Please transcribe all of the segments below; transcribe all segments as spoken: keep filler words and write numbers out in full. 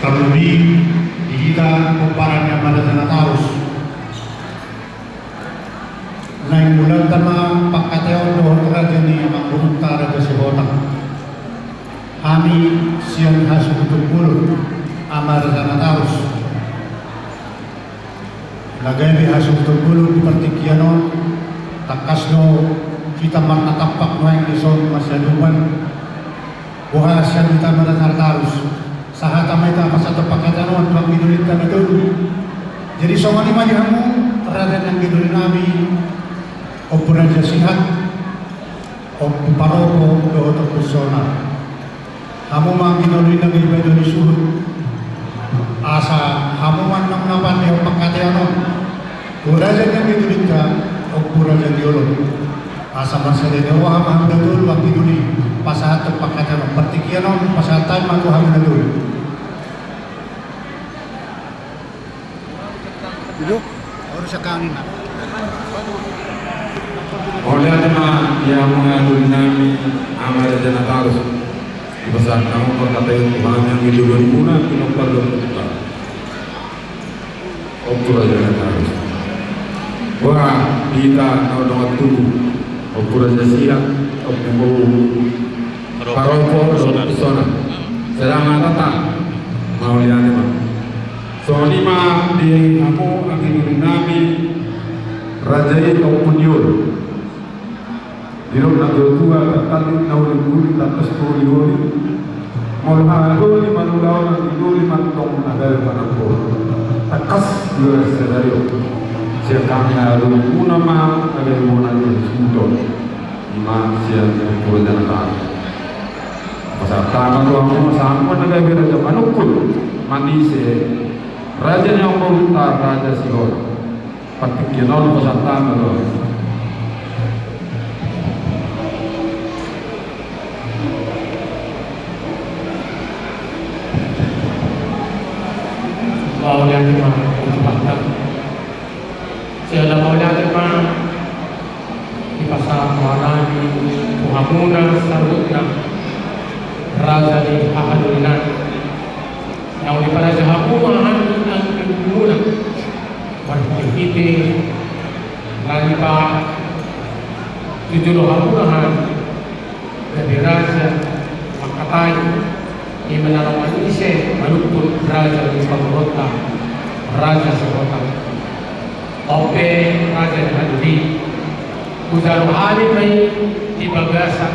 Tarlumobi di hita pomparan ni Ama Raja Natarus. Naeng mulaanta ma pangkataion dohot raja ni amangborunta Raja Sihotang. Hami sian hasuhuton bolon Ama Raja Natarus. Na gabe hasuhuton bolon di partingkian on, tangkas do hita marnatampak nuaeng dison masiadopan. Boha sian hita Ama Raja Natarus, sahat ma hita pasahathon pangkataion on tu anggi dolinta na tolu. Jadi songon i ma di hamu raja ni anggi doli nami, Ompu Raja Sihat, Ompu Paropo dohot Ompu Sona. Hamu ma anggi doli na gabe doli suhut. Asa hamu ma naung na pandehon pangkataion on tu raja ni anggi dolinta, Ompu Raja ni Olon. Asa marsada ni roha ma hamu na tolu anggi doli pasahathon pangkataion on. Partingkian on pasahat hami ma tu hamu na tolu. Ido? Baru sakali na. Mauliate ma di hamu anggi doli nami, Ama Raja Natarus. Dipasahat hamu pangkataion tu hami anggi doli muna, tu nomor dua puluh empat. Ompu Raja Natarus. Boha di hita na dongan tubu, Ompu Raja Sihat, Ompu Paropo, Ompu Sona. Sedang hata ta. Mauliate ma. Songon i ma di hamu anggi doli nami, raja i Ompu ni Olon. Didok na tua-tua, tartanduk na uli-uli, tangkas tu uli-uli. Molo hahadoli ma ulaon anggi doli, mantong na gabe panambohon. Tangkas do sadari on sian hami anggi doli muna ma na gabe bona ni hasuhuton. I ma sian Ompu Raja Natarus. Pasahat hami ma tu hamu, asa hamu ma na gabe raja panungkun manise raja ni amangborunta Raja Sihotang. Partingkian on pasahat hami ma tu hamu. Mauliate ma. Jala mauliate ma dipasahat roha nami tu hamuna saluhutna raja ni hahadoli nami. Naung diparaja hamu ma hami anggi doli muna. Marhite-hite na dipatujolo hamu ma hami gabe raja mangkatai, i ma na ro manise manungkun raja ni pamoruonta Raja Sihotang. On pe raja ni hahadoli, hujalo hami ma i di bagasan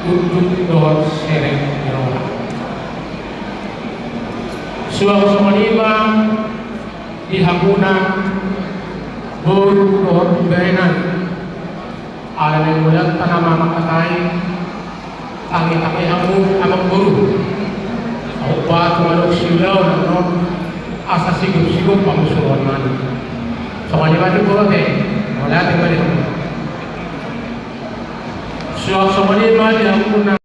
unduk dohot serep ni roha. Suang songon i ma di hamuna boru dohot umbahenan. Ala naeng mulaanta nama mangkatai, tangi-tangi hamu amangboru. Aut batu manuk siulaon annon, asa sigop-sigop hamu suruan nami. Songon i ma di boru ate. Mauliate ma di hamuna. Suang songon i ma di hamuna.